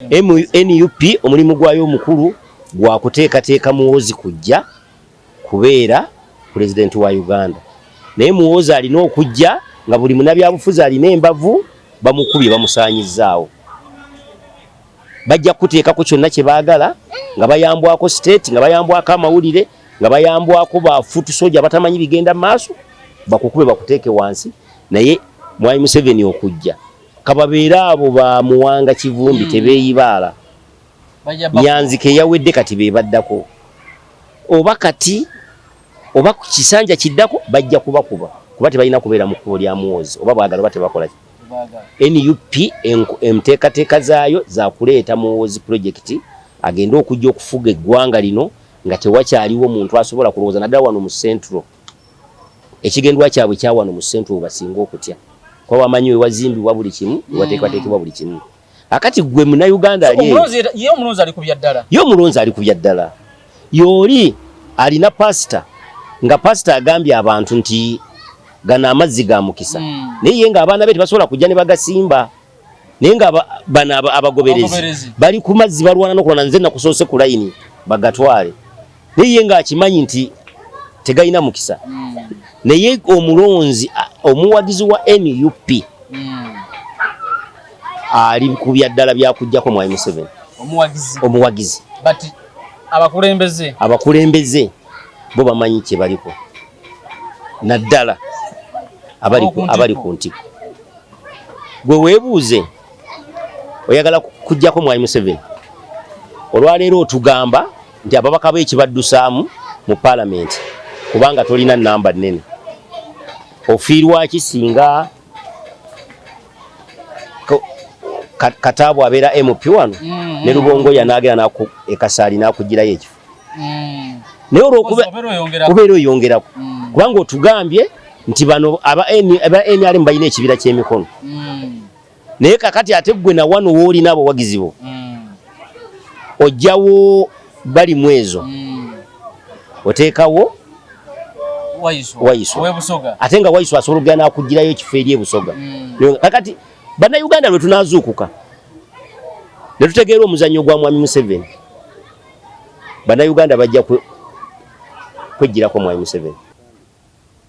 NUP omulimu gwayo omukulu gwa kuteekateeka Muhoozi kujja kubeera pulezidenti wa Uganda, naye Muhoozi alina okujja nga buli munabyabufuzi alina embavu bamukubye bamusaanyizzaawo. Bajja kuteekako kyonna kye baagala nga bayambwako state, nga bayambwako amawulire, nga bayambwako ba foot soldier batamanyi bigenda mu maaso, bakukube bakuteeke wansi. Naye Mwami Museveni okujja, kababeere abo ba Muwanga Kivumbi tebeeyibaala. Nyanzi ke yawedde, kati be baddako, oba kati oba ku kisanja kiddako bajja kubakuba, kuba tebalina kubeera mu kkubo lya Muhoozi, oba baagala oba tebakola. NUP enteekateeka zaayo za kuleeta Muhoozi project, agende okujja okufuga eggwanga lino nga tewakyaliwo muntu asobola kulowooza, naddala wano mu Central. Ekigendwa kyabwe kya wano mu Central basinga okutya, kuba wamanyi wewazimbibwa buli kimu, wewateekwateekebwa buli kimu. Akati gwe Munnayuganda ali ye omulonzi ali ku bya ddala. Ye omulonzi ali ku bya ddala. Yooli alina pasita, nga pasita agambye abantu nti gano amazzi ga mukisa, naye ye ng'abaana be tebasobola kujja ne bagasimba, naye nga bano abagoberezi bali ku mazzi balwana n'okulwana, nze nakusoose ku layini bagatwale, naye ye ng'akimanyi nti tegalina mukisa. Naye omulonzi omuwagizi wa NUP ali ku bya ddala byakuggyako Mwami Museveni. Omuwagizi. Omuwagizi. But abakulembeze? Abakulembeze bo bamanyi kye baliko, naddala abali ku ntiko. Gwe weebuuze, oyagala kuggyako Mwami Museveni, olwaleero otugamba nti ababaka be ekibaddusaamu mu paalamenti kubanga tolina namba nnene. Ofiirwa ki singa Kataabu abeera MP wano ne Lubongoya n'agenda e Kasaali n'akugirayo ekifo? Naye olwokuba obeera oyongerako, kubanga otugambye nti bano aba NRM balina ekibira ky'emikono, naye kakati ate gwe na wano woolina abawagizi bo, ojjawo bali mu ezo, oteekawo Waiswa, ate nga Waiswa asobola okugenda n'akugirayo ekifo eri ebusoga. Kakati Bannayuganda lwe tunaazuukuka ne tutegeera omuzannyo gwa Mwami Museveni, Bannayuganda bajja kwejjirako Mwami Museveni.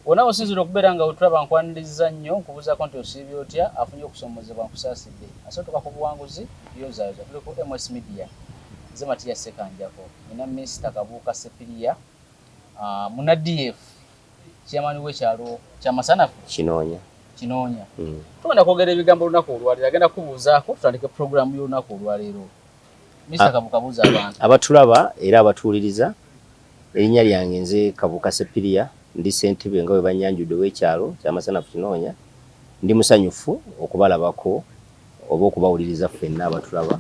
Wonna osinzira okubeera nga otulaba, nkwaniriza nnyo, nkubuuzaako nti osiibye otya? Afunye okusomozebwa, nkusaasidde. Asootuka ku buwanguzi yozayoza. Tuli ku MS Media, nze Matiya Ssekanjako, nina Minisita Kabuuka Sepiriya, muna DF, chairman w'ekyalo Kyamasanafu. Kinoonya. Kinoonya. Tugenda kwogera ebigambo olunaku olwaleero, agenda kubuuzaako tutandike puroguramu y'olunaku olwaleero. Minisita Kabuuka, buuza abantu. Abatulaba era abatuwuliriza, erinnya lyange nze Kabuuka Sepiriya, ndi ssentebe nga bwe bannyanjudde ow'ekyalo Kyamasanafu Kinoonya. Ndi musanyufu okubalabako oba okubawuliriza ffenna abatulaba.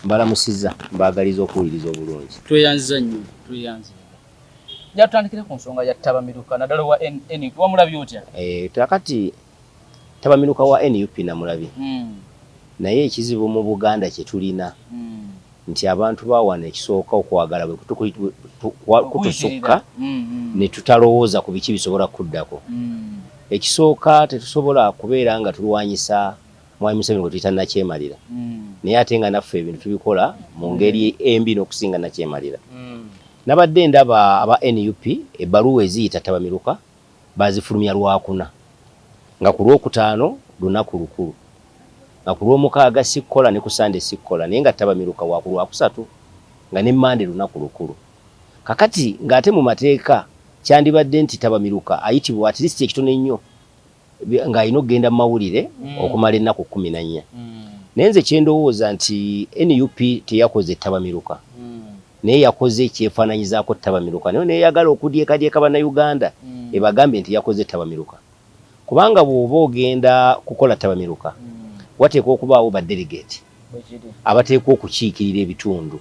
Mbalamusizza, mbaagaliza okuwuliriza obulungi. Tweyanziza nnyo, tweyanziza. Nja tutandikire ku nsonga ya ttabamiruka, naddala wa NUP. Wamulabye otya? Kakati ttabamiruka wa NUP namulabye, naye ekizibu mu Buganda kye tulina nti abantu ba wano ekisooka okwagala bwe kutusukka ne tutalowooza ku biki bisobola kuddako. Ekisooka, tetusobola kubeera nga tulwanyisa Mwami Museveni gwe tuyita nakyemalira, naye ate nga naffe ebintu tubikola mu ngeri embi n'okusinga nakyemalira. Nabadde ndaba aba NUP ebbaluwa eziyita ttabamiruka bazifulumya Lwakuna, nga ku Lwokutaano lunaku lukulu, nga ku Lwomukaaga sikkola, ne ku Sande sikkola, naye nga ttabamiruka wa ku Lwakusatu, nga ne Mande lunaku lukulu. Kakati ng'ate mu mateeka kyandibadde nti ttabamiruka ayitibwa at least ekitono ennyo ng'alina okugenda mu mawulire okumala ennaku 14. Naye nze kyendowooza nti NUP teyakoze ttabamiruka, naye yakoze kyefaananyizaako ttabamiruka, naye neyagala okudyekadyeka Bannayuganda ebagambye nti yakoze ttabamiruka, kubanga bw'oba ogenda kukola ttabamiruka wateekwa okubaawo ba delegate abateekwa okukiikirira ebitundu.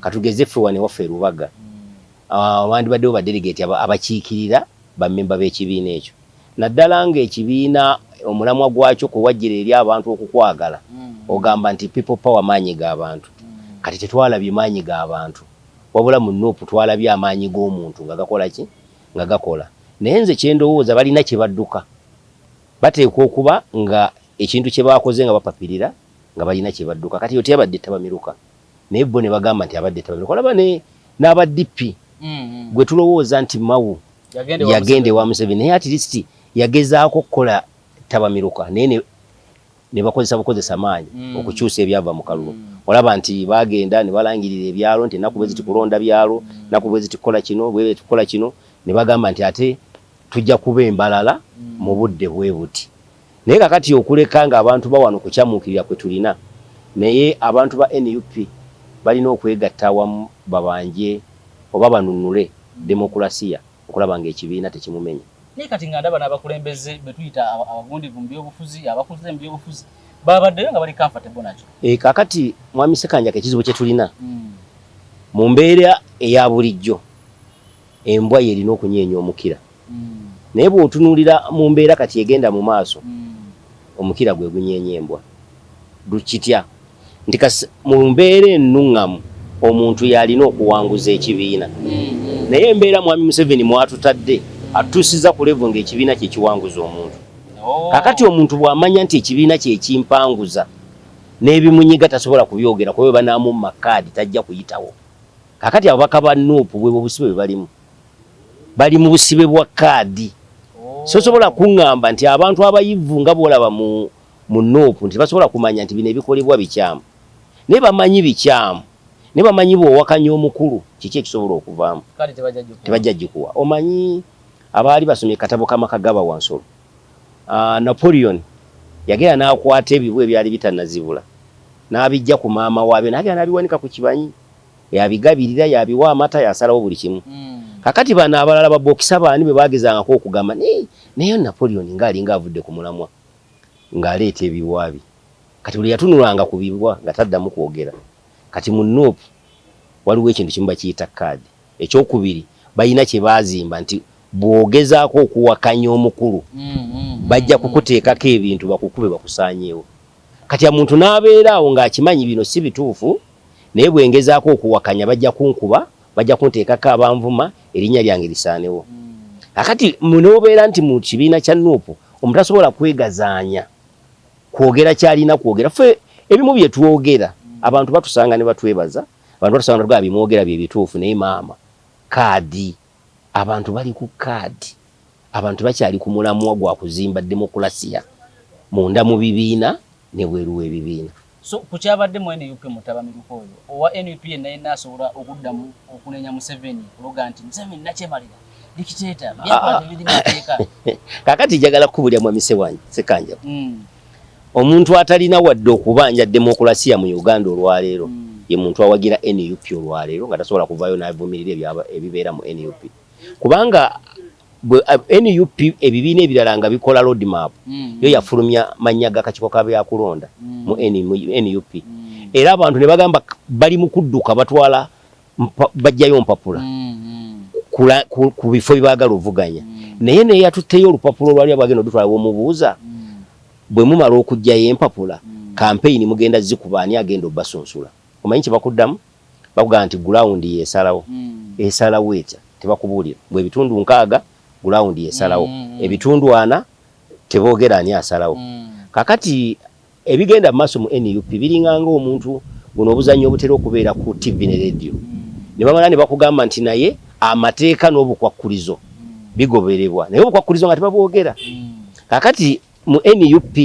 Katugeze ffe wano ewaffe e Lubaga, wandibaddewo ba delegate abakiikirira bammemba b'ekibiina ekyo, naddala ng'ekibiina omulamwa gwakyo kwe wajjira eri abantu okukwagala ogamba nti "People power", maanyi g'abantu. Kati tetwalabye maanyi g'abantu, wabula mu NUP twalabye amaanyi g'omuntu nga gakola ki, nga gakola. Naye nze kyendowooza, balina kye badduka. Bateekwa okuba nga ekintu kye bakoze nga bapapirira. Nga balina kye badduka. Kati yo teyabadde ttabamiruka, naye bo ne bagamba nti abadde ttabamiruka. Olaba ne n'aba DP gwe tulowooza nti Mao yagenda ewa Museveni, naye at least yagezaako okukola ttabamiruka, naye ne bakozesa bukozesa maanyi okukyusa ebyava mu kalulu. Olaba nti bagenda ne balangirira ebyalo nti ennaku bwe ziti kulonda byalo, ennaku bwe ziti kukola kino, bwe kukola kino, ne bagamba nti ate tujja kuba embalala mu budde bwe buti. Naye kakati okuleka nga abantu bawano kukyamuukirira kwe tulina, naye abantu ba nup balina okwegatta awamu babanje oba banunule demokulasiya okulaba nga ekibiina tekimumenya. Naye kati nga ndaba n'abakulembeze be tuyita abagundivu mu byobufuzi, abakuze mu byobufuzi, babaddeyo nga bali comfortable nakyo. Kakati Mwami Ssekanjako, ekizibu kye tulina mu mbeera eya bulijjo, embwa y'erina okunyeenya omukira. Naye bw'otunuulira mu mbeera kati egenda mu maaso, omukira gwe gunyeenya embwa. Kitya nti mu mbeera ennuŋŋamu omuntu y'alina okuwanguza ekibiina, naye embeera Mwami Museveni mw'atutadde atutuusizza ku level ng'ekibiina kye kiwanguza omuntu. Kaakati omuntu bw'amanya nti ekibiina kye kimpanguza, n'ebimunyiga tasobola kubyogera kuba bwe banaamumma kaadi tajja kuyitawo. Kaakati ababaka ba Nup bwe obusibe bwe balimu, bali mu busibe bwa kaadi. Sosobola kuŋŋamba nti abantu abayivu nga bw'olaba mu Nup nti basobola kumanya nti bino ebikolebwa bikyamu, naye bamanyi bikyamu, naye bamanyi bw'owakanya omukulu kiki ekisobola okuvaamu, tebajja gikuwa. Omanyi abaali basomye katabo k'amaka gaba Wansolo, Napoleon yagenda n'akwata ebibwa ebyali bitannazibula n'abijja ku maama waabyo n'agenda n'abiwanika ku kibanyi, yabigabirira, yabiwa amata, yasalawo buli kimu. Kakati bano abalala babokisa baani bwe bagezangako okugamba naye Napoleon ng'alinga avudde ku mulamwa ng'aleeta ebibwa bye. Kati buli yatunulanga ku bibwa nga taddamu kwogera. Kati mu Nup waliwo ekintu kimu bakiyita kaadi. Ekyokubiri, balina kye baazimba nti bw'ogezaako okuwakanya omukulu bajja kukuteekako ebintu bakukube bakusaanyeewo. Kati omuntu n'abeera awo ng'akimanyi bino si bituufu, naye bwe ngezaako okuwakanya bajja kunkuba, bajja kunteekako abanvuma, erinnya lyange lisaanewo. Kakati n'obeera nti mu kibiina kya Nup omuntu tasobola kwegazaanya kwogera ky'alina kwogera. Ffe ebimu bye twogera abantu batusanga ne batwebaza, abantu batusanga ne batugamba bye mwogera bye bituufu, naye maama kaadi, abantu bali ku kaadi, abantu bakyali ku mulamwa gwa kuzimba demokulasiya munda mu bibiina ne bweru w'ebibiina. So ku kyabadde mu NUP mutabamiruka oyo owa NUP yenna yenna asobola okuddamu okunenya Museveni kuloga nti Museveni nakyemalira dictator, byakola tebiri mateeka. Kakati njagala kukubulya Mwami Ssekanjako, omuntu atalina wadde okubanja demokulasiya mu Uganda olwaleero ye muntu awagira NUP olwaleero nga tasobola kuvaayo n'avumirira ebibeera mu NUP, kubanga NUP ebibiina ebirala nga bikola road map, yo yafulumya mannya g'akakiiko ka byakulonda mu NUP, era abantu ne bagamba bali mu kudduka batwala bajjayo mpapula ku bifo byebaagala ovuganya, naye naye yatutteyo olupapula olwali abagenda odutwala. Bw'omubuuza, bwe mumala okuggyayo empapula, kampeyini mugenda zikuba, ani agenda obbasunsula? Omanyi kye bakuddamu? Bakugamba nti ground y'esalawo. Esalawo etya? Tebakubuulira. Bwe ebitundu 60 ground y'esalawo, ebitundu 40 teboogera ani asalawo. Kakati ebigenda mu maaso mu NUP biringa ng'omuntu guno obuzannyo obutera okubeera ku TV ne radio, ne bamala ne bakugamba nti naye amateeka n'obukwakkulizo bigobererwa, naye obukwakkulizo nga tebabwogera. Kakati mu NUP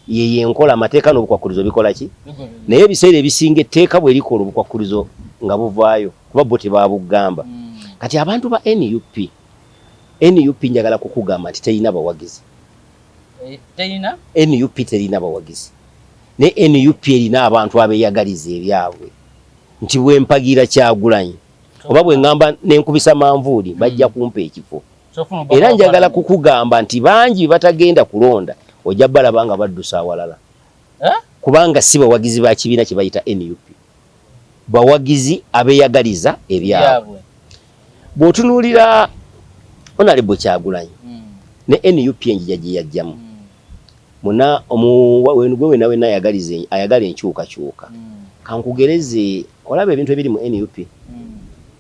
ye yenkola amateeka n'obukwakkulizo bikola ki, naye ebiseera ebisinga etteeka bwe likola obukwakkulizo nga buvaayo kuba bo tebabugamba. Kati abantu ba NUP, NUP njagala kukugamba nti terina bawagizi. Terina? NUP terina bawagizi, naye NUP erina abantu abeeyagaliza ebyabwe nti bwe mpagira Kyagulanyi oba bwe ŋŋamba nenkubisa manvuuli bajja kumpa ekifo. Era njagala kukugamba nti bangi batagenda kulonda ojja balaba nga baddusa awalala, kubanga si bawagizi ba kibiina kye bayita NUP, bawagizi abeeyagaliza ebyabwe. Bw'otunuulira Honorable Kyagulanyi ne NUP enjija gye yajjamu, muna gwe wena wena ayagala enkyukakyuka, kankugereze, olaba ebintu ebiri mu NUP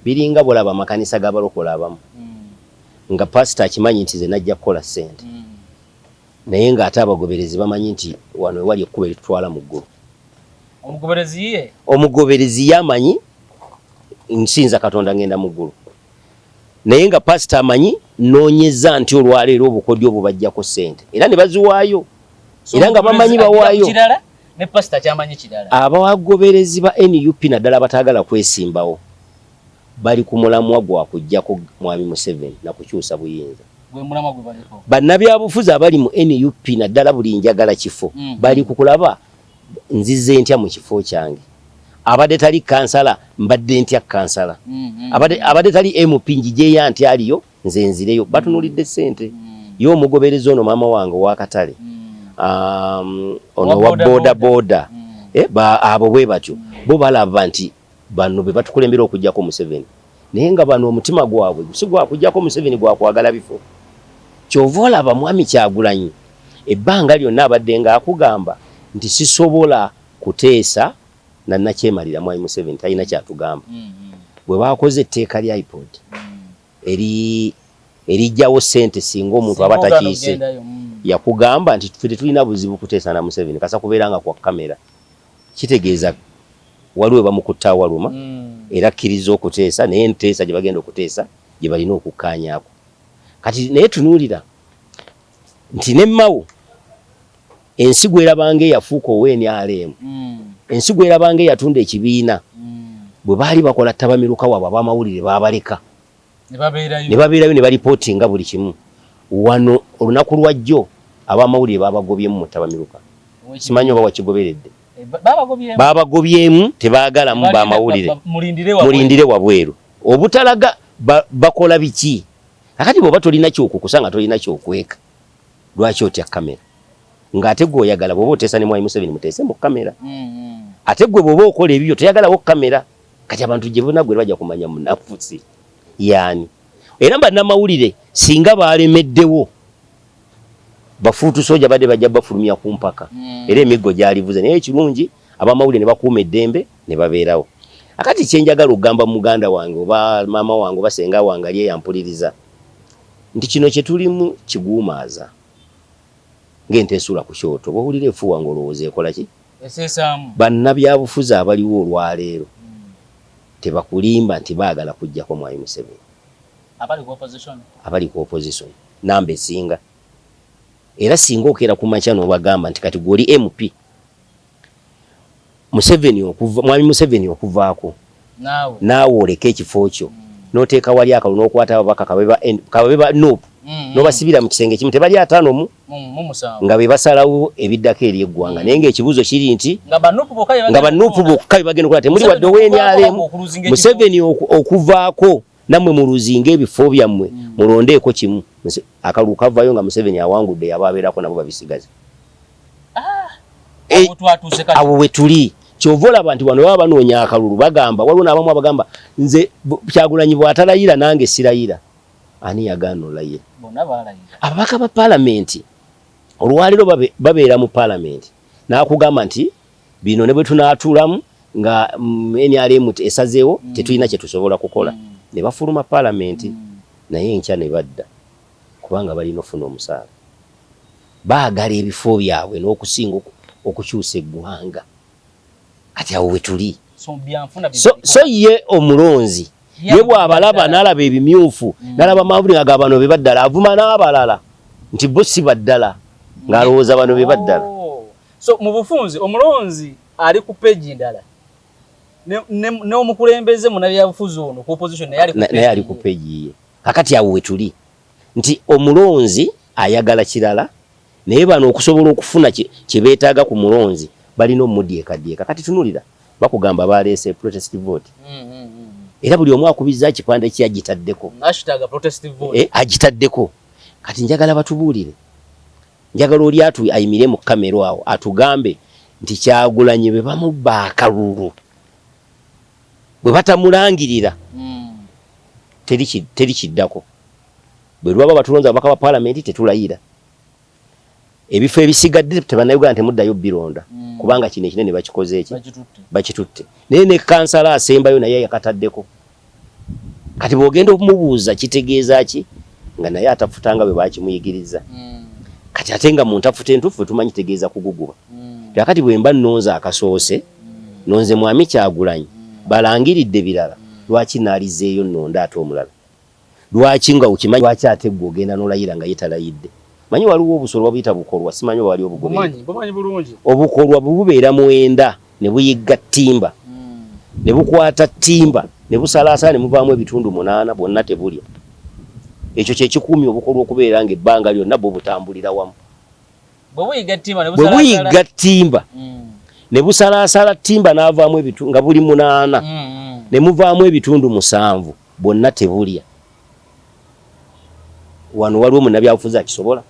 biringa bw'olaba amakanisa g'abalokole abamu nga pasita akimanyi nti ze najja kukola ssente, naye ng'ate abagoberezi bamanyi nti wano ewali ekkubo eritutwala mu ggulu. Omugoberezi ye, Omugoberezi yamanyi nsinza Katonda, ngenda mu ggulu, naye nga pasita amanyi noonyeza nti olwaleero obukodyo obwo bajjako ssente era ne baziwaayo. So Era nga bamanyi omugoberezi agira ku bawaayo. Kirala ne pasita kyamanyi kirala. Abagoberezi ba NUP, naddala abataagala kwesimbawo, bali ku mulamwa gwa kujjako Mwami Museveni na kukyusa buyinza. Gwe mulamwa gwe baliko. Bannabyabufuzi abali mu NUP, naddala buli njagala kifo, bali ku kulaba nzize ntya mu kifo kyange. Abadde tali kansala, mbadde ntya kansala? Abadde tali MP, njijeya nti aliyo nze nzireyo? Batunulidde ssente. Ye omugoberezi ono, maama wange owakatale, ono Owa wa boda boda. Boda, abo bwe batyo bo balaba nti bano be batukulembera okuggyako Museveni, naye nga bano omutima gwabwe si gwakuggyako Museveni, gwakwagala bifo. Kyova olaba Mwami Kyagulanyi ebbanga lyonna abadde ng'akugamba nti sisobola kuteesa na nakyemalira Mwami Museveni, talina kyatugamba. Bwe bakoze etteeka lya IPOD eri erijjawo ssente singa omuntu aba Singa ogaana takiise, okugendayo. yakugamba nti ffe tetulina buzibu kuteesa na Museveni, kasa kubeera nga kwa kamera. Kitegeeza waliwo bamukutta awaluma. Era akkiriza okuteesa, naye enteesa gye bagenda okuteesa gye balina okukkaanyaako kati. Naye tunuulira nti ne Mao, ensi gwerabanga eyafuuka owa NRM, ensi gwerabanga eyatunda ekibiina, bwe baali bakola ttabamiruka waabwe, ab'amawulire baabaleka ne babeerayo. Ne babeerayo ne balipootinga buli kimu. Wano olunaku lwajjo ab'amawulire babagobyemu mu ttabamiruka. Simanyi oba wakigoberedde. Eh, babagobyemu. Babagobyemu, tebaagalamu bamawulire. Mulindire wabweru. Mulindire wabweru, obutalaga bakola biki. Kakati bw'oba tolina kyokukusa, nga tolina kyokweka, lwaki otya kamera? Ng'ate gwe oyagala bw'oba oteesa ne Mwami Museveni, muteese mu kamera. Ate gwe bw'oba okola ebibyo, toyagalawo kamera. Kati abantu gye bonna gwe bajja kumanya munafusi yaani. Era bannamawulire singa balemeddewo, bafuutu soja badde bajja bafulumya ku mpaka. Era emiggo gyalivuze, naye ekirungi abamawulire ne bakuuma eddembe ne babeerawo. Akati kyenjagala okugamba muganda wange oba maama wange oba senga wange ali eyampuliriza nti kino kye tulimu kiguumaaza ng'ente esuula ku kyoto. Bw'owulira efuuwa ng'olowooza ekola ki? Eseesaamu. Bannabyabufuzi abaliwo olwaleero tebakulimba nti baagala kuggyako Mwami Museveni. Abali ku opposition. Abali ku opposition namba esinga. Era singa okeera ku makya n'obagamba nti kati gw'oli MP, Museveni okuva, Mwami Museveni okuvaako, naawe naawe oleke ekifo kyo, n'oteeka wali akalulu, n'okwata ababaka kababe ba NUP, n'obasibira mu kisenge kimu, tebali 50 mu mu musanvu, nga be basalawo ebiddako eri eggwanga. Naye ng'ekibuuzo kiri nti nga ba NUP bokka be nga bagenda ba NUP okulonda. Bokka be bagenda okukola, temuli wadde Museveni okuvaako owa NRM. oba okuluzinga ekifo. Museveni okuvaako, nammwe muluzinga ebifo byammwe, mulondeeko kimu. Akalulu kavayo nga Museveni awangudde, yaba abeerako nabo babisigaze. Awo twatuuse kati. Awo we tuli. Kyova olaba nti wano baba banoonya akalulu, bagamba waliwo n'abamu abagamba nze Kyagulanyi bw'atalayira nange sirayira. Ani yagaana olayira? Bonna balayira. Ababaka ba paalamenti olwaleero babeera mu paalamenti n'akugamba nti bino ne bwe tunaatuulamu nga NRM esazeewo, tetulina kye tusobola kukola, ne bafuluma paalamenti, naye enkya ne badda kubanga balina okufuna omusaala. Baagala ebifo byabwe n'okusinga okukyusa eggwanga. Kati awo we tuli. So byanfuna So, bibaliko. So ye omulonzi Ye ye bw'abalaba ddala. n'alaba ebimyufu, n'alaba manvuli nga bano be baddala, avuma n'abalala nti bo si baddala, ng'alowooza bano be baddala. Oh. So mu bufunze omulonzi ali ku peji ndala, n'omukulembeze munnabyabufuzi ono ku opposition naye ali ku Naye ali ku page. Peji ye. Kakati awo we tuli nti omulonzi ayagala kirala, naye bano okusobola okufuna kye beetaaga ku mulonzi balina omudyekadyeka. Kati tunulira, bakugamba baleese protest vote, era buli omu akubizza ekipande kye agitaddeko. #protestvote. Agitaddeko. Kati njagala batubuulire, njagala oli atu ayimire mu kamera awo atugambe nti Kyagulanyi bwe bamubba akalulu, bwe batamulangirira, teri kiddako. Bwe lwaba batulonze ababaka ba paalamenti, tetulayira. Ebifo ebisigadde tebannayuganda temuddayo bironda, kubanga kino ekinene bakikoze eki? Bakitutte. Bakitutte. Naye ne kansala asembayo naye yakataddeko. Kati bw'ogenda okumubuuza kitegeeza ki, nga naye atafutanga bwe bakimuyigiriza. Kati ate nga mu ntafuta entuufu tumanyi kitegeeza kuguguba. Kakati bwe mba nnonze akasoose, Nonze Mwami Kyagulanyi, balangiridde birala, lwaki naalizeeyo nnonde ate omulala? Lwaki nga okimanyi, lwaki ate ggwe ogenda n'olayira nga ye talayidde? Manyi waliwo obusolo babuyita bukolwa, simanyi oba wali obugoberera. Bumanyi bulungi. Obukolwa bubeera mwenda ne buyigga ttimba, ne bukwata ttimba ne busalaasala ne muvaamu ebitundu 8, bwonna tebulya. Ekyo kye kikuumye obukolwa okubeera ng'ebbanga lyonna bwo butambulira wamu. Bwe buyigga ttimba ne busalaasala ttimba n'avaamu ebitundu nga buli 8 ne muvaamu ebitundu 7, bwonna tebulya. Wano waliwo munnabyabufuzi akisobola?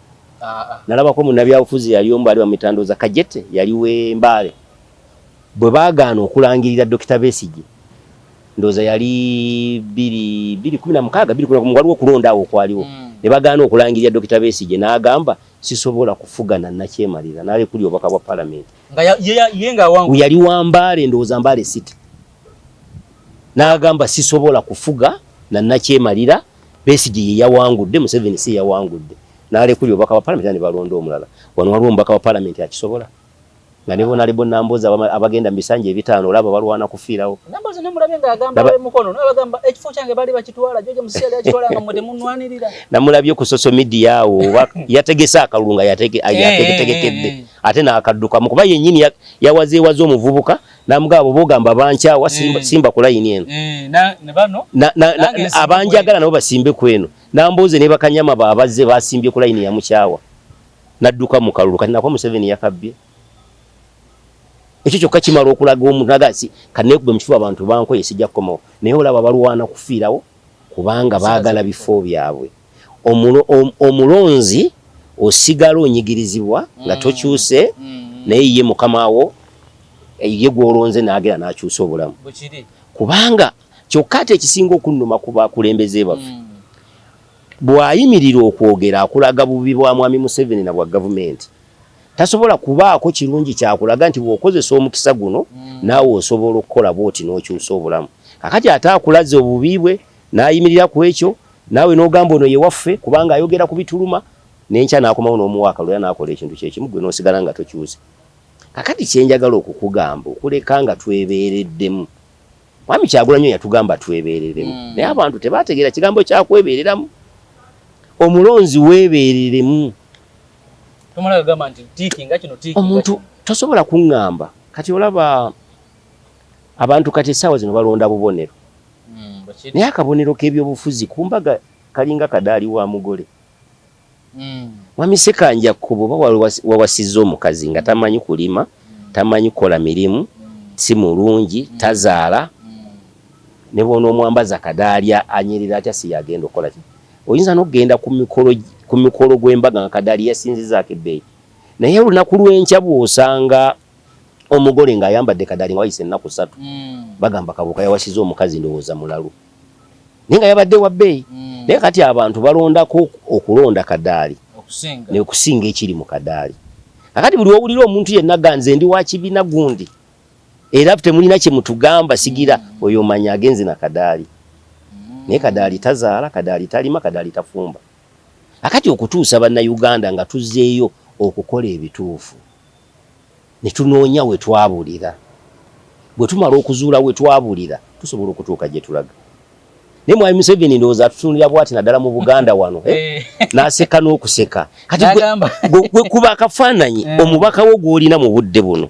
Nalabako munnabyabufuzi yali omu baali bamuyita ndowooza Kajete, yali w'e Mbale. Bwe baagaana okulangirira Dokita Besigye, ndowooza yali 2016, 2010, waliwo okulonda awo okwaliwo. Ne bagaana okulangirira Dokita Besigye, n'agamba sisobola kufuga na nakyemalira, n'alekulira obubaka bwa palamenti. Nga ye ng'awangula. Yali wa Mbale, ndowooza Mbale City. N'agamba sisobola kufuga na nakyemalira, Besigye ye yawangudde, Museveni si yawangudde. N'alekulira obubaka bwa palamenti ne balonda omulala. Wano waliwo omubaka wa palamenti akisobola? Nga ne Honorable Nambooze abagenda mu bisanja 5 olaba balwana kufiirawo. Nambooze namulabye ng'agamba ab'emukono, n'abagamba ekifo kyange baali bakitwala, George Musisi yali akitwala nga mmwe temunnwanirira. Namulabye ku social media awo, oba yategese akalulu nga yategekedde, ate n'akaddukamu kuba yennyini yawazeewaze omuvubuka n'amugamba bw'oba ogamba bankyawa, simba ku layini eno. Abanjagala nabo basimbe ku eno. Nambooze ne bakanyama baabazze basimbye ku layini yamukyawa. N'adduka mu kalulu kati nako Museveni yakabbye. Ekyo kyokka kimala okulaga omuntu naga si kanneekube mu kifuba abantu bankoye sijja kukomawo. Naye olaba balwana kufiirawo kubanga baagala bifo byabwe. Omulonzi osigala onyigirizibwa nga tokyuse, naye ye mukama wo ye gw'olonze n'agenda n'akyusa obulamu. Kubanga kyokka ate ekisinga okunnuma ku bakulembeze baffe, bw'ayimirira okwogera akulaga bubi bwa Mwami Museveni na bwa gavumenti. Tasobola kubaako kirungi kyakulaga nti bw'okozesa omukisa guno naawe osobola okukola bw'oti n'okyusa obulamu. Kakati ate akulaze obubi bwe n'ayimirira ku ekyo, naawe n'ogamba ono ye waffe kubanga ayogera ku bituluma, n'enkya n'akomawo n'omuwa akalulu era n'akola ekintu kye kimu ggwe n'osigala nga tokyuse. Kakati kye njagala okukugamba okuleka nga twebeereddemu. Mwami Kyagulanyi yatugamba twebeereremu, naye abantu tebategeera kigambo kya kwebeereramu. Omulonzi weebeereremu. Omuntu tosobola kuŋŋamba kati olaba abantu kati essaawa zino balonda bubonero, naye akabonero k'ebyobufuzi ku mbaga kalinga kadaali wa mugole. Mwami Ssekanja bw'oba wawasizza omukazi nga tamanyi kulima, tamanyi kukola mirimu, si mulungi, tazaala, ne bw'onoomwambaza kadaali anyirira atya si y'agenda okukola ki? Oyinza n'okugenda ku mikolo gw'embaga nga kadaali yasinzizzaako ebbeeyi, naye olunaku lw'enkya bw'osanga omugole ng'ayambadde kadaali nga wayise ennaku 3, bagamba Kabuuka yawasizza omukazi ndowooza mulalu, naye nga yabadde wa bbeeyi. Naye kati abantu balondako okulonda kadaali n'okusinga ekiri mu kadaali. Kakati buli w'owulira omuntu yenna ga nze ndi wa kibiina gundi era temulina kye mutugamba sigira, oyo omanya agenze na kadaali. Naye kadaali tazaala, kadaali talima, kadaali tafumba. Kakati okutuusa Bannayuganda nga tuzzeeyo okukola ebituufu ne tunoonya we twabulira. Bwe tumala okuzuula we twabulira tusobola okutuuka gye tulaga. Naye Mwami Museveni ndowooza atutunuulira bw'ati naddala mu Buganda wano, n'aseka n'okuseka. Kati gwe kuba akafaananyi omubaka wo gw'olina mu budde buno,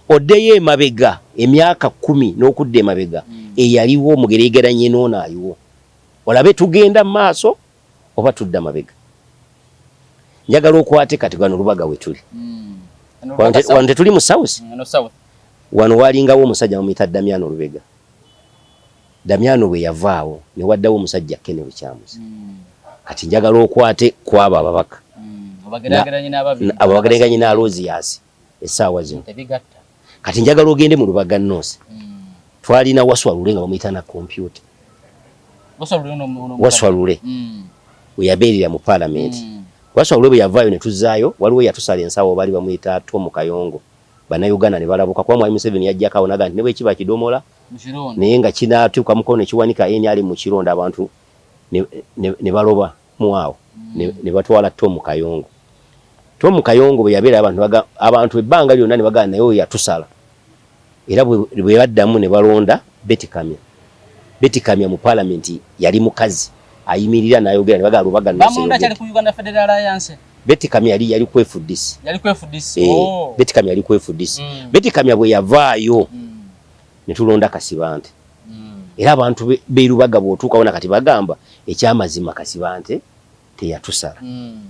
oddeyo emabega emyaka 10 n'okudda emabega eyaliwo omugeregeranye n'ono aliwo, olabe tugenda mu maaso oba tudda mabega. Njagala okwate kati gano Lubaga we tuli. Wano tetuli mu South. Wano walingawo omusajja bamuyita Damiano Lubega. Damiano bwe yavaawo ne waddawo omusajja Ken Lukyamuzi. Kati njagala okwate ku abo ababaka. Abageraageranye n'Alozius essaawa zino. Kati njagala ogende mu Lubaga North. Twalina Waswa Lule nga bamuyita na kompyuta. Waswa Lule we yabeerera mu paalamenti. Waswa Lule bwe yavaayo ne tuzzaayo, waliwo eyatusala ensawo baali bamuyita Tom Kayongo. Bannayuganda ne balabuka kuba Mwami Museveni yajjako awo n'agamba nti ne bwe kiba kidomola naye nga kinaatuuka mukono ne kiwanika NRM mu kironda abantu ne baloba mu awo ne batwala Tom Kayongo. Tom Kayongo bwe yabeera abantu ebbanga lyonna ne bagamba naye oyo yatusala. Era bwe baddamu ne balonda Betty Kamya. Betty Kamya mu Palamenti yali mukazi ayimirira n'ayogera ne bagamba Lubaga North Bamulonda eyogedde. kyali ku Uganda Federal Alliance. Betty Kamya yali ku FDC. Yali ku FDC. Eh, Oh. Betty Kamya yali ku FDC. Betty Kamya bwe yavaayo ne tulonda Kasibante. Era abantu b'e Lubaga bw'otuukawo na kati bagamba ekyamazima Kasibante teyatusala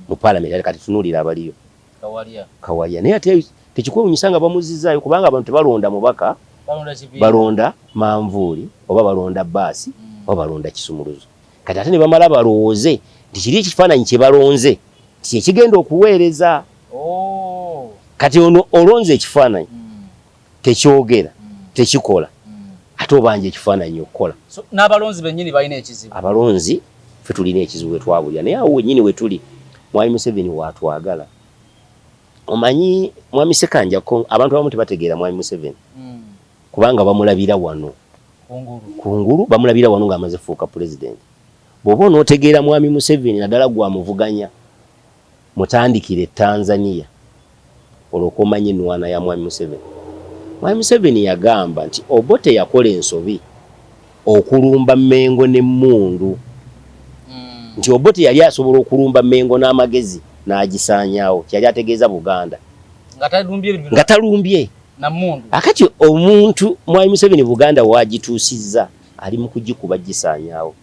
mu Palamenti, kati tunuulira abaliyo. Kawalya. Kawalya. Naye ate tekikwewuunyisa nga bamuzzizaayo kubanga abantu tebalonda mubaka, balonda kibiina, balonda manvuuli oba balonda bbaasi oba balonda kisumuluzo. Kati ate ne bamala balowooze nti kiri ekifaananyi kye balonze nti kyekigenda okuweereza. Oh. Kati ono olonze ekifaananyi tekyogera, tekikola, ate obanja ekifaananyi okukola. So, n'abalonzi bennyini balina ekizibu. Abalonzi ffe tulina ekizibu we twabulira, naye awo wennyini we tuli Mwami Museveni waatwagala. Omanyi Mwami Ssekanjako, abantu abamu tebategeera Mwami Museveni kubanga bamulabira wano kungulu, bamulabira wano ng'amaze kufuuka pulezidenti. Bw'oba onootegeera Mwami Museveni naddala gw'amuvuganya, mutandikire Tanzania olwoka omanye ennwana ya Mwami Museveni. Mwami Museveni yagamba nti Obote yakola ensobi okulumba Mengo n'emmundu. Nti Obote yali asobola okulumba Mengo n'amagezi n'agisaanyaawo, kyeyali ategeeza Buganda. Nga talumbye na mmundu. Akati omuntu Mwami Museveni Buganda w'agituusizza ali mu kugikuba gisaanyaawo.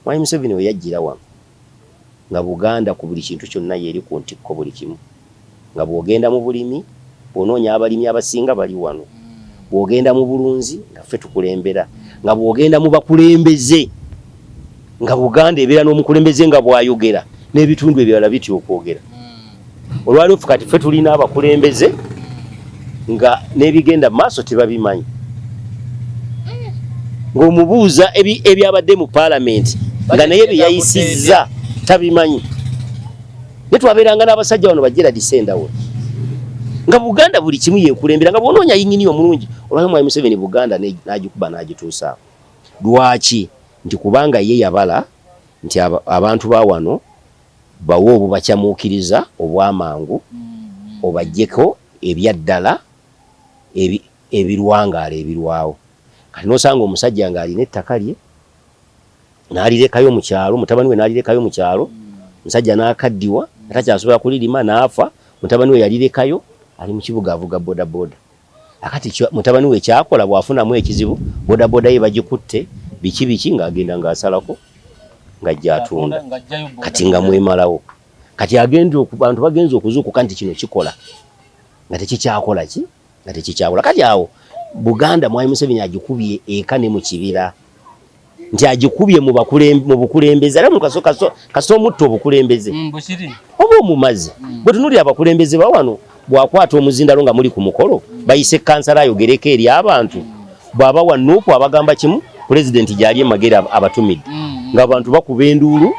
Mwami Museveni we yajjira wano nga Buganda ku buli kintu kyonna y'eri ku ntikko buli kimu. Nga bw'ogenda mu bulimi, bw'onoonya abalimi abasinga bali wano. Bw'ogenda mu bulunzi nga ffe tukulembera. Nga bw'ogenda mu bakulembeze nga Buganda ebeera n'omukulembeze nga bw'ayogera n'ebitundu ebirala bitya okwogera. Olwaleero ffe kati ffe tulina abakulembeze nga n'ebigenda mu maaso tebabimanyi. Ng'omubuuza ebyabadde mu Palamenti nga naye bye yayisizza tabimanyi. Naye twabeeranga n'abasajja bano ba Gerald Ssendawula nga Buganda buli kimu yeekulembera, nga bw'onoonya yingini omulungi olwaleero Mwami Museveni Buganda n'agikuba n'agituusaako. Lwaki? Nti kubanga ye yabala nti abantu ba wano bawe obubacamuukiriza obw'amangu obaggyeko ebyaddala ebirwangaala ebirwawo. Kati n'osanga omusajja ng'alina ettaka lye n'alirekayo mu kyalo, mutabani we n'alirekayo mu kyalo, omusajja n'akaddiwa nga takyasobola kulirima n'afa, mutabani we yalirekayo ali mu kibuga avuga bodaboda. Akati mutabani we kyakola bw'afunamu ekizibu, bodaboda ye bagikutte biki biki ng'agenda ng'asalako ng'ajja atunda, kati nga mwemalawo. Kati agenda bantu bagenze okuzuukuka nti kino kikola nga tekikyakola ki nga tekikyakola. Kati awo Buganda Mwami Museveni agikubye eka ne mu kibira, nti agikubye mu bukulembeze. Era kasita omutta obukulembeze oba omumaze. Bwe tunuulira abakulembeze ba wano, bw'akwata omuzindalo nga muli ku mukolo, bayise kansala ayogereko eri abantu, bw'aba wa Nuupu abagamba kimu, pulezidenti gy'ali e Magere abatumidde, ng'abantu bakuba enduulu,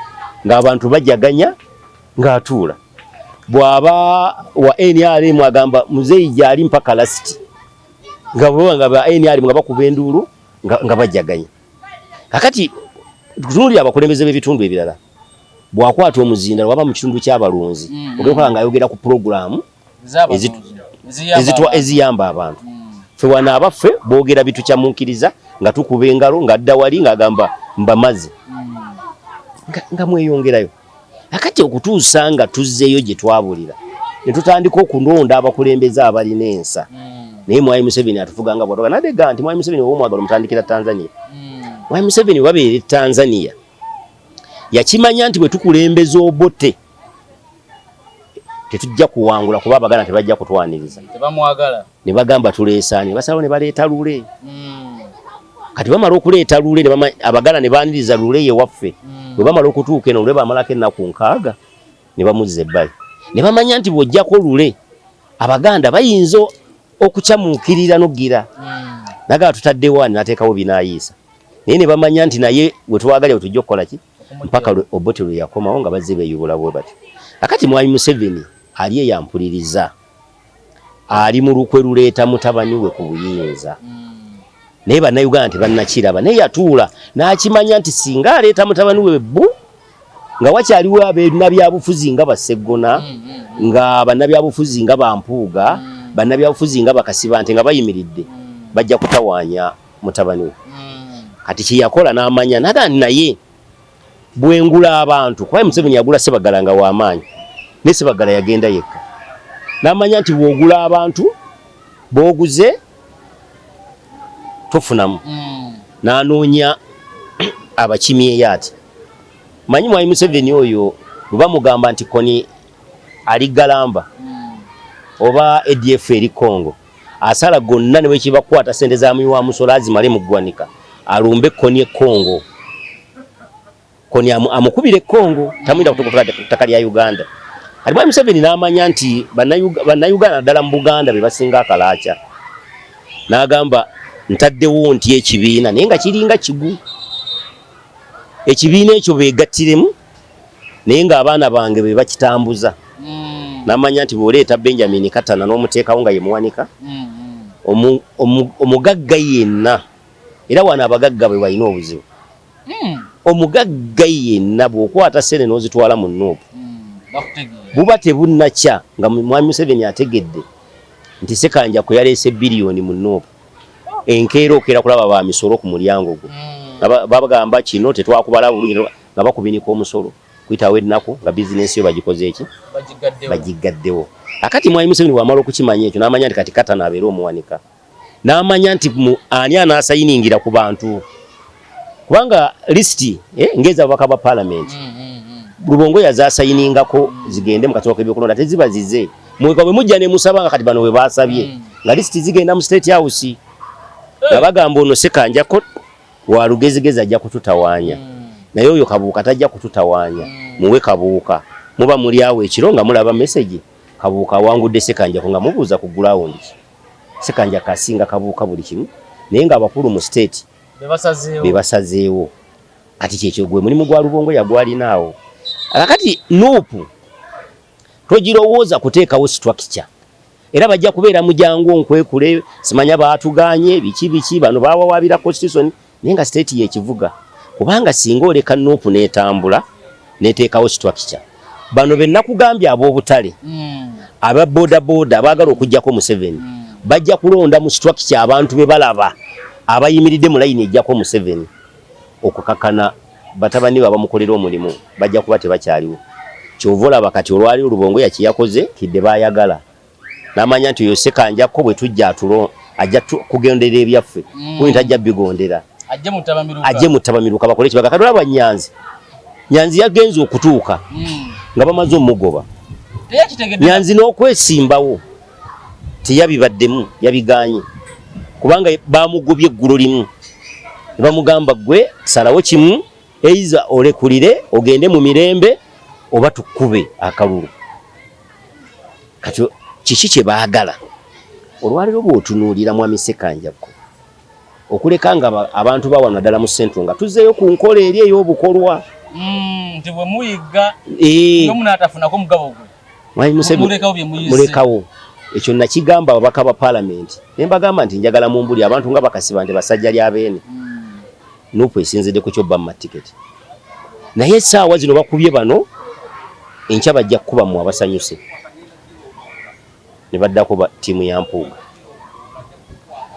ng'abantu bajaganya, ng'atuula. Bw'aba wa NRM agamba muzeeyi gy'ali mpaka lasiti, nga bw'aba nga ba NRM nga bakuba enduulu nga bajaganya. Kakati tunuulira abakulembeze b'ebitundu ebirala, bw'akwata omuzindalo waba mu kitundu ky'abalunzi, ogenda okulaba ng'ayogera ku pulogulaamu eziyamba abantu. Ffe wano abaffe boogera bitukyamuukiriza nga tukuba engalo, ng'adda wali ng'agamba mbamaze, nga mweyongerayo. Akati okutuusa nga tuzzeeyo gye twabulira ne tutandika okulonda abakulembeze abalina ensa. Naye Mwami Museveni atufuga nga bw'atwagala. Nadde nti Mwami Museveni oba omwagala omutandikira Tanzania. Mwami Museveni babeera e Tanzania yakimanya nti bwe tukulembeza Obote tetujja kuwangula kuba Abaganda tebajja kutwaniriza. Tebamwagala. Ne bagamba tuleesaani, ne basalawo ne baleeta Lule. Kati bamala okuleeta Lule, Abaganda ne baaniriza Lule ye waffe. Bwe bamala okutuuka eno, Lule bamalako ennaku 6 ne bamuzza ebbali. Ne bamanya nti bw'ojjako Lule, Abaganda bayinza okukyamuukirira n'okugira. Nagala tutaddewo ani n'ateekawo binaayiisa. Naye ne bamanya nti naye we twagalira we tujja okukola ki? Mpaka Obote lwe yakomawo nga bazze beeyubula bwe batyo. Akati Mwami Museveni ali eyampuliriza, ali mu lukwe luleeta mutabani we ku buyinza. Naye Bannayuganda tebannakiraba. Naye yatuula n'akimanya nti singa aleeta mutabani we bbu, nga wakyaliwo abannabyabufuzi nga Basseggona, nga bannabyabufuzi nga Bampuuga, bannabyabufuzi nga Bakasibante nga bayimiridde. Bajja kutawaanya mutabani we. Kati kyeyakola n'amanya naga naye bwengula abantu, kuba Museveni yagula Sebagala nga w'amaanyi, naye Sebagala yagenda yekka, n'amanya nti bw'ogula abantu b'oguze tofunamu. N'anoonya abakimyeyo ati manyi Mwami Museveni oyo bwe bamugamba nti Kony ali Galamba oba ADF eri Congo, asala gonna ne bwekibakwata sente za muwi wa musolo azimale mu ggwanika alumbe Kony e Congo. Kony amukubire e Congo, tamuyinza kutuuka ku ttaka lya Uganda. Kati Mwami Museveni n'amanya nti Bannayuganda naddala mu Buganda be basinga akalaaca, n'agamba ntaddewo nti ekibiina naye nga kiringa kigu, ekibiina ekyo beegattiremu naye ng'abaana bange be bakitambuza. N'amanya nti bw'oleeta Benjamin Katana n'omuteekawo nga ye muwanika, omugagga yenna, era wano abagagga bwe balina obuzibu, omugagga yenna bw'okwata ssente n'ozitwala mu NUP, buba tebunnakya nga Mwami Museveni ategedde nti Ssekanjako yaleese biliyoni mu NUP. Enkeera okeera kulaba ba misolo ku mulyango gwo, babagamba kino tetwakubala bulungi, nga bakubinika omusolo kuyitawo ennaku nga bizinensi yo bagikoze eki, bagigaddewo. Akati Mwami Museveni bw'amala okukimanya ekyo n'amanya nti kati Katana abeere omuwanika, n'amanya nti ani anaasayiningira ku bantu, kubanga lisiti ng'eza ababaka ba paalamenti Lubongoya zasayiningako zigende mu kakiiko k'ebyokulonda teziba zize mweka bwe mujja ne musaba nga kati bano we basabye nga lisiti zigenda mu State House nga bagamba ono Ssekanjako wa lugezigezi ajja kututawaanya, naye oyo Kabuuka tajja kututawaanya, muwe Kabuuka. Muba muli awo ekiro nga mulaba message Kabuuka awangudde Ssekanjako nga mubuuza ku ground ki Ssekanjako asinga Kabuuka buli kimu, naye nga abakulu mu state be basazeewo. Kati kyekyo gwe mulimu gwa Lubongoya gwalina awo. Akakati NUP togirowooza kuteekawo structure, era bajja kubeera mujangu onkwekule simanya baatuganye biki biki, bano bawawaabira constitution, naye nga state yekivuga. Kubanga singa oleka NUP n'etambula n'eteekawo structure, bano be nakugambye ab'obutale, aba boda boda abaagala okuggyako Museveni, bajja kulonda mu structure abantu be balaba abayimiridde mu layini ejjako Museveni. Okukakana batabani be abamukolera omulimu bajja kuba tebakyaliwo. Kyova olaba kati olwali Lubongoya kye yakoze kidde baayagala n'amanya nti oyo Ssekanjako bwe tujja atulo ajja kugendera ebyaffe, kundi tajja bigondera, ajje mu ttabamiruka bakole ekibaga. Kati olaba Nyanzi, Nyanzi yagenze okutuuka nga bamaze omugoba. Nyanzi n'okwesimbawo teyabibaddemu, yabiganye kubanga bamugobye eggulo limu ne bamugamba gwe salawo kimu, eiza olekulire ogende mu mirembe oba tukkube akalulu. Kati kiki kye baagala? Olwaleero bw'otunuulira Mwami Ssekanjako okuleka nga abantu ba wano naddala mu Central nga tuzzeeyo ku nkola eri ey'obukolwa, nti bwe muyigga omunaatafunako mugabo gwe Mwami Museveni mulekawo. Ekyo nakigamba ababaka ba paalamenti ne mbagamba nti njagala mumbuli abantu nga bakasiba nti basajja lya beene. NUP esinzidde ku kyobba tiketi, naye essaawa zino bakubye bano, enkya bajja kukuba mmwe abasanyuse ne baddako ba ttiimu ya Mpuuga.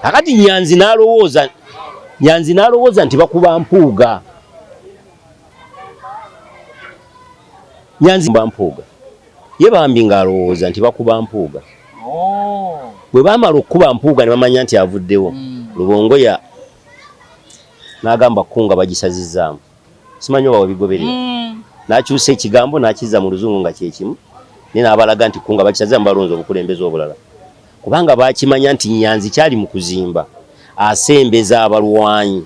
Kakati Nyanzi n'alowooza, Nyanzi n'alowooza nti bakuba Mpuuga. Nyanzi ba Mpuuga ye bambi ng'alowooza nti bakuba Mpuuga. Bwe baamala okukuba Mpuuga ne bamanya nti avuddewo, Lubongoya n'agamba kunga bagisazizzaamu, simanyi oba webigoberera, n'akyusa ekigambo n'akizza mu luzungu nga kyekimu, naye n'abalaga nti kunga bagisazizaamu, balonze obukulembeze obulala, kubanga baakimanya nti Nyanzi kyali mu kuzimba asembeza abalwanyi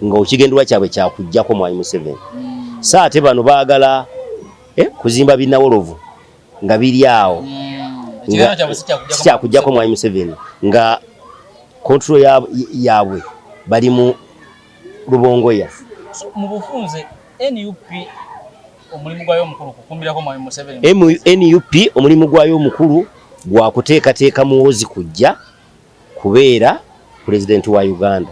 nga ekigendererwa kyabwe kyakuggyako Mwami Museveni. So ate bano baagala kuzimba binawolovu nga biri awo, si kyakuggyako Mwami Museveni, nga control yaabwe bali mu Lubongoya. Mu bufunze NUP omulimu gwayo omukulu kukumbirako Mwami Museveni. NUP omulimu gwayo omukulu gwa kuteekateeka Muhoozi kujja kubeera pulezidenti wa Uganda,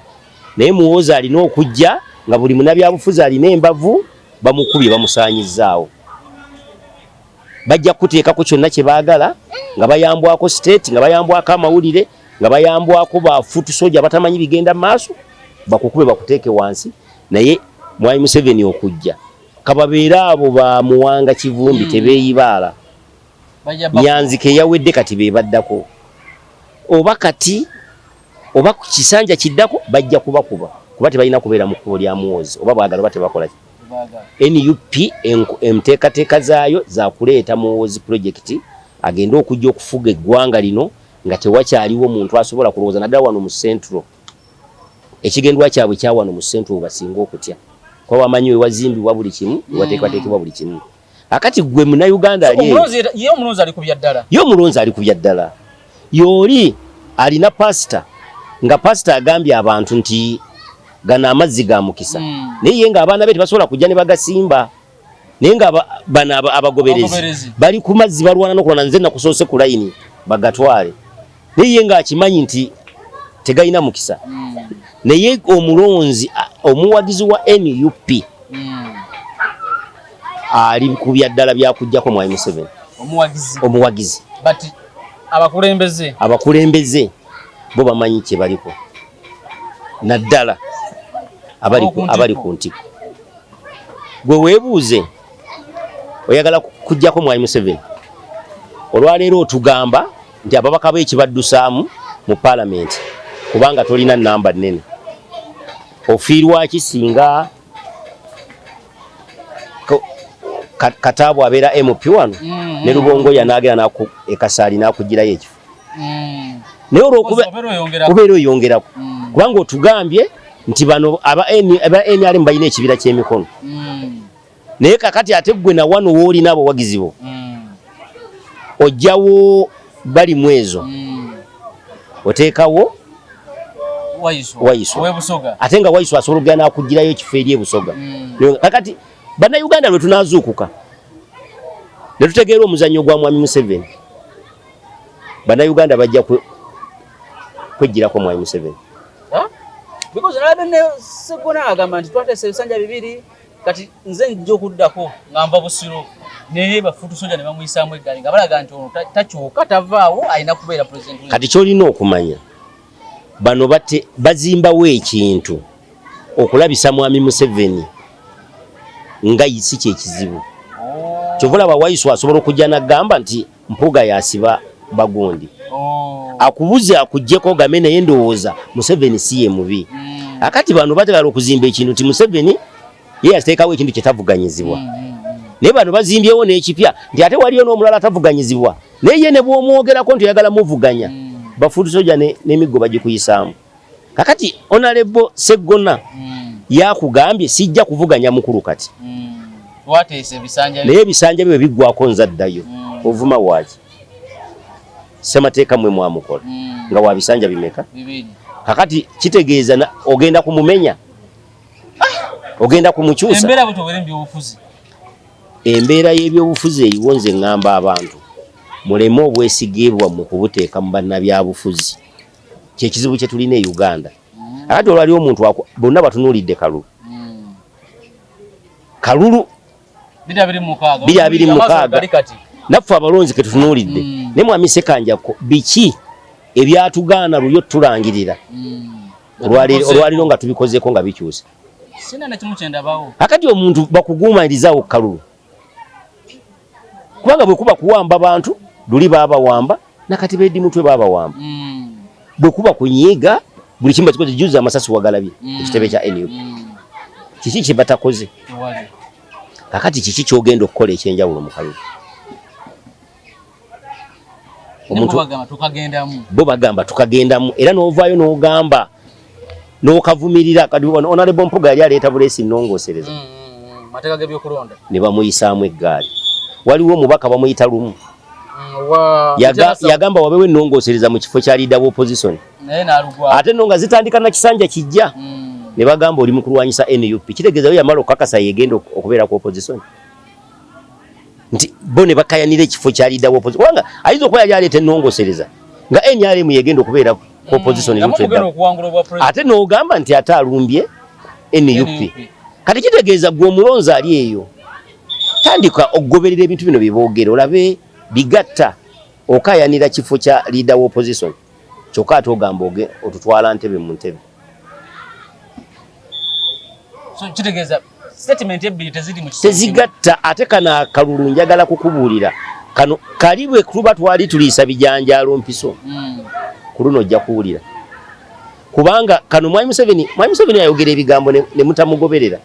naye Muhoozi alina okujja nga buli munnabyabufuzi alina embavu bamukubye bamusaanyizzaawo. Bajja kuteekako kyonna kye baagala nga bayambwako state, nga bayambwako amawulire. Nga bayambwako ba foot soldier batamanyi bigenda maaso, bakukube bakuteeke wansi. Naye Mwami Museveni okujja, kababeere abo ba Muwanga Kivumbi tebeeyibaala. Nyanzi ke yawedde, kati be baddako, oba kati oba ku kisanja kiddako, bajja kubakuba, kuba tebalina kubeera mu kkubo lya Muhoozi, oba baagala oba tebakola ki. NUP enteekateeka zaayo za kuleeta Muhoozi Project, agende okujja okufuga eggwanga lino nga tewakyaliwo muntu asobola kulowooza, naddala wano mu Central. Ekigendwa kyabwe kya wano mu Central basinga okutya, kuba wamanyi wewazimbibwa buli kimu, wewateekwateekebwa buli kimu. Akati gwe Munnayuganda ali ye omulonzi ali ku bya ddala. Ye omulonzi ali ku bya ddala. Yooli alina pasita, nga pasita agambye abantu nti gano amazzi ga mukisa, naye ye ng'abaana be tebasobola kujja ne bagasimba, naye nga bano abagoberezi bali ku mazzi balwana n'okulwana, nze nakusoose ku layini bagatwale, naye ye ng'akimanyi nti tegalina mukisa. Naye omulonzi omuwagizi wa NUP ali ku bya ddala byakuggyako Mwami Museveni. Omuwagizi. Omuwagizi. But abakulembeze? Abakulembeze bo bamanyi kye baliko, naddala abali ku ntiko. Gwe weebuuze, oyagala kuggyako Mwami Museveni, olwaleero otugamba nti ababaka be ekibaddusaamu mu paalamenti kubanga tolina namba nnene. Ofiirwa ki singa Kataabu abeera MP wano ne Lubongoya n'agenda e Kasaali n'akugirayo ekifo? Naye olwokuba obeera oyongerako, kubanga otugambye nti bano aba NRM balina ekibira ky'emikono, naye kakati ate gwe na wano woolina abawagizi bo, ojjawo bali mu ezo, oteekawo Waiswa, ate nga Waiswa asobola okugenda n'akugirayo ekifo eri ebusoga. Kakati Bannayuganda lwe tunaazuukuka ne tutegeera omuzannyo gwa Mwami Museveni, Bannayuganda bajja kwejjirako Mwami Museveni. Because nalabye ne Segona agamba nti twateesa ebisanja 2, kati nze nja okuddako nga nva Busiro, naye ba foot soldier ne bamuyisaamu eggaali nga balaga nti ono takyuka, tavaawo, alina kubeera president. Kati kyolina okumanya, bano bate bazimbawo ekintu okulabisa Mwami Museveni nga si kyekizibu. Kyova olaba Waiswa asobola okujja n'agamba nti Mpuuga yasiba bagundi. Akubuze akuggyeko ogambe, naye ndowooza Museveni si ye mubi. Akati bano bategala okuzimba ekintu nti Museveni ye yateekawo ekintu kyetavuganyizibwa, naye bano bazimbyewo n'ekipya nti ate waliyo n'omulala atavuganyizibwa, naye ye ne bw'omwogerako nti oyagala muvuganya, ba foot soldier n'emiggo bagikuyisaamu. Kakati Honorable Seggona yakugambye sijja kuvuganya mukulu kati, naye ebisanja bye biggwako nzaddayo. Ovuma waaki? Ssemateeka mwe mwamukola nga wa bisanja bimeka? Kakati kitegeeza ogenda kumumenya, ogenda kumukyusa. Embeera y'ebyobufuzi eriwo, nze ŋŋamba abantu muleme obwesige bwammwe kubuteeka mu bannabyabufuzi. Kyekizibu kye tulina e Uganda. Akati olwaliwo omuntu bonna batunuulidde kalulu, kalulu 2026, naffe abalonzi ketutunuulidde. Naye Mwami Sekanjako, biki ebyatugaana lulyo tulangirira olwaliro nga tubikozeeko nga bikyuse? Akati omuntu bakuguumirizawo kalulu, kubanga bwe kuba kuwamba bantu, luli baabawamba, nakati bedi mutwe baabawamba. Bwe kuba kunyiiga, buli kimu bakikoze. Juzi amasasi wagalabye ekitebe kya NUP. Kiki kye batakoze? Kakati kiki kyogenda okukola ekyenjawulo mu kalulu? Omuntu bo bagamba tukagendamu, era n'ovaayo n'ogamba n'okavumirira. Kati Honorable Mpuga yali aleeta buleesi nnongoosereza ne bamuyisaamu eggaali. Waliwo omubaka bamuyita Lumu, yagamba wabewo ennongoosereza mu kifo kya leader opposition, ate nno nga zitandika na kisanja kijja, ne bagamba oli mu kulwanyisa NUP. Kitegeeza yo yamala okukakasa yegenda okubeera ku opposition, nti bo ne bakayanira ekifo kya leader opposition, kubanga ayinza okuba yali aleeta ennongoosereza nga NRM yegenda okubeera ku opposition, ate n'ogamba nti ate alumbye NUP. Kati kitegeeza gwe omulonzi ali eyo, tandika okugoberera ebintu bino byeboogera, olabe bigatta. Okayanira kifo kya leader wa opposition. Kyokka ate ogamba otutwala ntebe mu ntebe. So kitegeeza statement ebbiri teziri mu kisenge. Tezigatta. Ate kano akalulu njagala kukubuulira kano kali bwe tuba twali tuliisa bijanjaalo mpiso ku luno ojja kuwulira, kubanga kano Mwami Museveni ayogera ebigambo ne mutamugoberera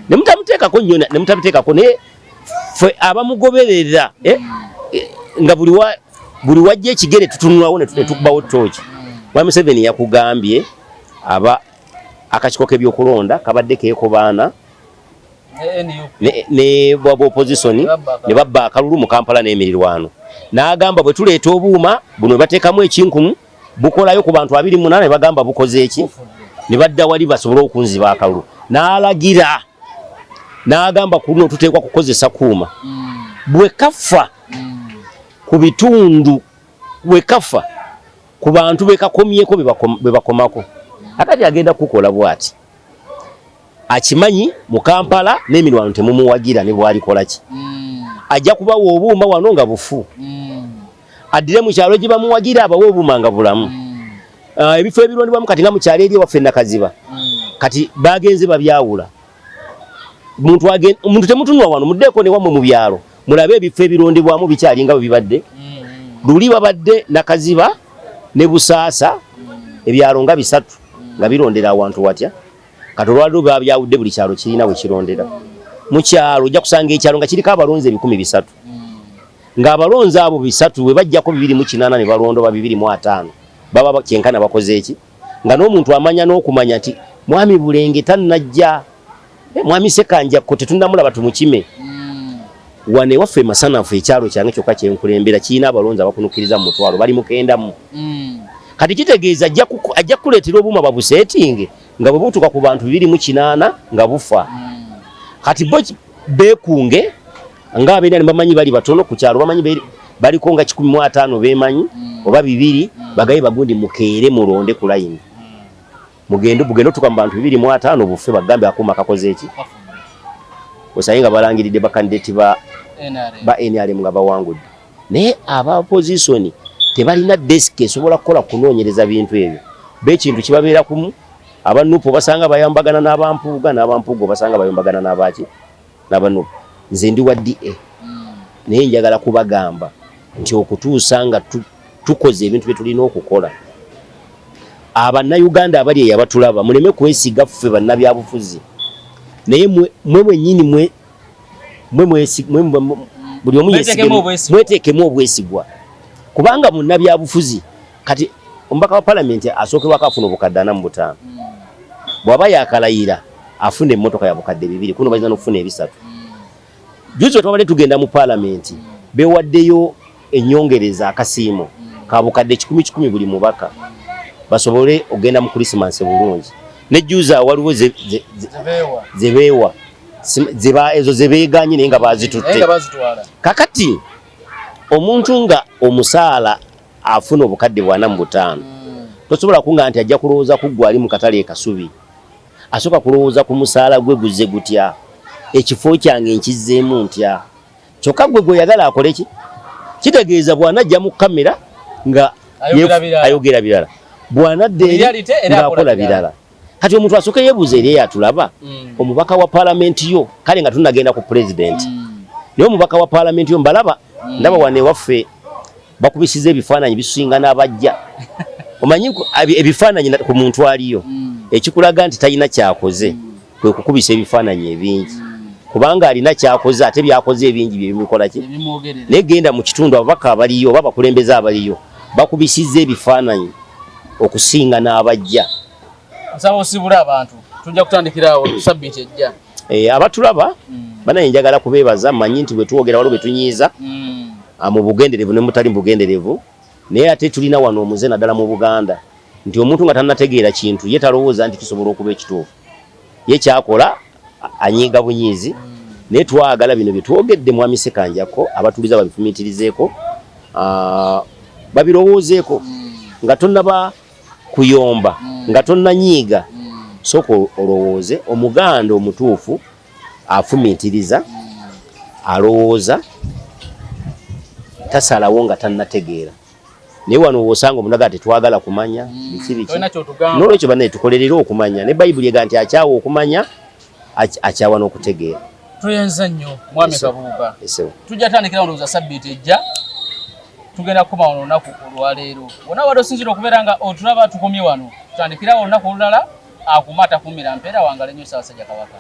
ne mutamuteekako nnyo ne mutamuteekako, naye ffe abamugoberera nga buli wajja ekigere tutunulawo ne tukubawo ttooki. Mwami Museveni yakugambye aba akakiiko k'ebyokulonda kabadde keekobaana ne bwa opposition ne babba akalulu mu Kampala n'emirirwano, n'agamba bwe tuleeta obuuma buno bateekamu ekinkumu bukolayo ku bantu 28 ne bagamba bukoze eki ne badda wali basobole okunziba akalulu, n'alagira n'agamba ku luno tuteekwa kukozesa kuuma bwe kafa ku bitundu, bwe kafa ku bantu bekakomyeko bwe bakomako. Akati agenda kukola bw'ati, akimanyi mu Kampala n'emirwano temumuwagira ne bw'alikola ki, ajja kubawa obuuma wano nga bufu, addire mu kyalo gye bamuwagira abawe obuuma nga bulamu. Ebifo ebirondebwamu kati nga mu kyalo eri ewaffe Nakaziba, kati bagenze babyawula. Omuntu temutunula wano, muddeeko ne wammwe mu byalo mulabe ebifo ebirondebwamu bikyali nga bwe bibadde. Luli babadde Nakaziba ne Busaasa, ebyalo nga bisatu nga birondera awantu watya. Kati olwaliro babyawudde, buli kyalo kirina we kirondera. Mu kyalo ojja kusanga ekyalo nga kiriko abalonzi 300,000, ng'abalonzi abo 300 bwe bajjako 280 ne balonda oba 250 baba kyenkana bakoze eki, nga n'omuntu amanya n'okumanya nti Mwami Bulenge tannajja, Mwami Ssekanjakko tetunnamulaba tumukime. Wano ewaffe Masanafu, ekyalo kyange kyokka kyenkulembera kirina abalonzi abakunukkiriza mu 100,000, bali mukendamu. Kati kitegeeza ajja kukuleetera obuuma babuseetinge nga bwe butuuka ku bantu 280 nga bufa. Kati bo beekunge ng'abeera ne bamanyi bali batono ku kyalo, bamanyi baliko nga 150 beemanyi oba 200, bagaye bagundi mukeere mulonde ku layini. Mugende bugende otuuka mu bantu 250 bufe, bagambe akuuma kakoze eki, osange nga balangiridde bakandidate ba NRM nga bawangudde. Naye aba opposition tebalina desk esobola kukola kunoonyereza bintu ebyo, bekintu kibabeera kumu. Aba NUP obasanga bayambagana n'abampuuga, n'abampuuga obasanga bayombagana n'abaki n'abanupu. Nze ndi wa DA, naye njagala kubagamba nti okutuusa nga tukoze ebintu bye tulina okukola, Abannayuganda abali eyo abatulaba muleme kwesiga ffe bannabyabufuzi, naye mwe mwennyini mwe buli omu mweteekemu obwesigwa, kubanga munnabyabufuzi kati omubaka wa palamenti asookerwako afuna obukadde 45, bw'aba yakalayira afuna emmotoka ya bukadde 2, kuno bayinza n'okufuna 3. Juzi twabadde tugenda mu palamenti, bewaddeyo ennyongereza akasiimo ka bukadde 100 100 buli mubaka basobole okugenda mu Krisimansi bulungi. Ne juzi awo waliwo zebeewa ezo zebeeganye naye nga bazitutte. Kakati omuntu nga omusaala afuna obukadde 45, tosobola kunga nti ajja kulowooza ku ggwe ali mu katale e Kasubi. Asooka kulowooza ku musaala gwe guzze gutya, ekifo kyange nkizzeemu ntya. Kyokka gwe gweyagala akole ki? Kitegeeza bw'anajja mu kamera nga ayogera birala, bw'anadda eri ng'akola birala. Kati omuntu asooke yeebuuza eri eyatulaba, omubaka wa paalamenti yo, kale nga tunagenda ku pulezidenti, naye omubaka wa paalamenti yo mbalaba, ndaba wano ewaffe bakubisiza ebifaananyi bisinga n'abajja. Omanyi ebifaananyi ku muntu aliyo ekikulaga nti talina kyakoze kwe kukubisa ebifaananyi ebingi, kubanga alina kyakoze ate byakoze ebingi bye bimukola ki. Naye genda mu kitundu ababaka abaliyo oba abakulembeze abaliyo bakubisizza ebifaananyi okusinga n'abajja. Nsaba osibule abantu, tujja kutandikira awo sabbiiti ejja. Abatulaba banaye njagala kubeebaza, mmanyi nti bwe twogera waliwo bwe tunyiiza mu bugenderevu ne mutali mu bugenderevu, naye ate tulina wano omuze naddala mu Buganda nti omuntu nga tannategeera kintu ye talowooza nti kisobola okuba ekituufu, ye kyakola anyiiga bunyiizi. Naye twagala bino bye twogedde Mwami Ssekanjakko abatuuliza babifumiitirizeeko, babirowoozeeko nga tonnaba kuyomba, nga tonnanyiiga, sooka olowooze. Omuganda omutuufu afumiitiriza, alowooza, tasalawo nga tannategeera. Naye wano wosanga omunaga tetwagala kumanya biki biki. Tolina kyotugamba. N'olwekyo bannaye, tukolerere okumanya, ne Bayibuli ega nti akyawa okumanya akyawa n'okutegeera. Tweyanza nnyo, mwami Kabuuka. Esebo. Tujja tandikira ndowooza sabbiiti ejja. Tugenda kukoma wano olunaku olwaleero. Wonna wadde osinzira okubeera nga otulaba, tukomye wano, tutandikirawo olunaku olulala. Akuma atakumira mpeera. Wangala nnyo, Ssaabasajja Kabaka.